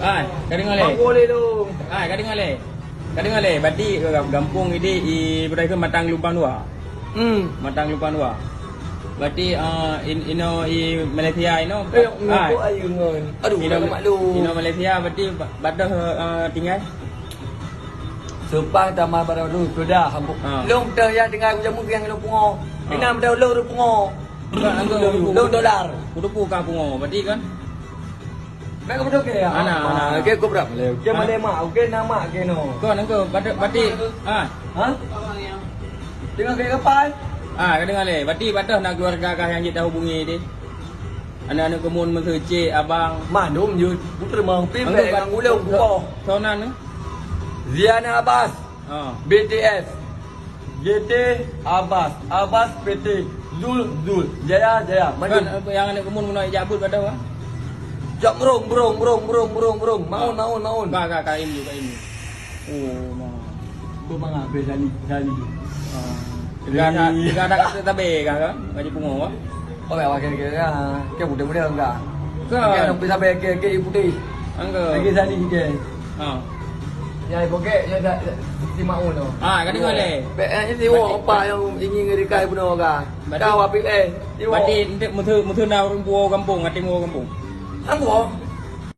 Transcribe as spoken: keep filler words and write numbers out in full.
Hai, ka deungoe lé? Hai, ka deungoe lé? Ka deungoe lé? Berarti gampông idéh i, berarti Matang Lumpang Dua. Hmm. Matang Lumpang Dua. Berarti, eh, in-, inoe i Malaysia inoe. Eh, hai. Aduh, inoe, inoe Malaysia berarti ba-, badoh, eh, tinggai. Seupang Taman Baru sudah. Ha. Lôn teuh nyang tinggai kujamu nyang lôn pungo. Ha. Inam dah lôn pungo. Lôn dolar. Kutupu ka pungo, berarti kan? Mek ka beutôi ke ya? Ana, ana. Oke, kau berapa le? Oke, mana mak? Oke, nama ke no? Kau nang kau, berarti, ha? Ha? Tengah ke kapai? Ah, ka deungoe lé. Berarti badoh na keluarga kah nyang jeuet tahubungi deh? Aneuk-aneuk keumuen meuseucek, abang. Mandum jeuet. Putra mau pim. Nang kau nang uleu kupoh. Sonan ni? Ziana Abbas. Ha. B T S. G T Abbas. Abbas P T. Zul, Zul. Jaya, Jaya. Kan, nyang aneuk keumuen meunoe jak beuet badoh, ah? Jak merong, merong, merong, merong, merong, merong. Maun, maun, maun. Ka, ka, ka, ini, ka, ini. Oh, ma. Kau mangat habis tadi, tadi. Ah. Teuga dah, teuga dah kata tabe kah, kan? Gaji pungo, kan? Oh, ya, wakil kira. Ke muda-muda enggak? Ke? Ke nak pergi sampai ke, ke putih. Angga. Lagi tadi ke. Ha. Ya, pokok ya dah, si Maun tu. Ah, ka deungoe lé? Bek, eh, si Wong apa yang ingin ngerikai bunuh orang? Berarti, dah, wapit, eh. Si Wong. Berarti, ente mutu, mutu na ureueng puo gampông, ati muo gampông. Anggo.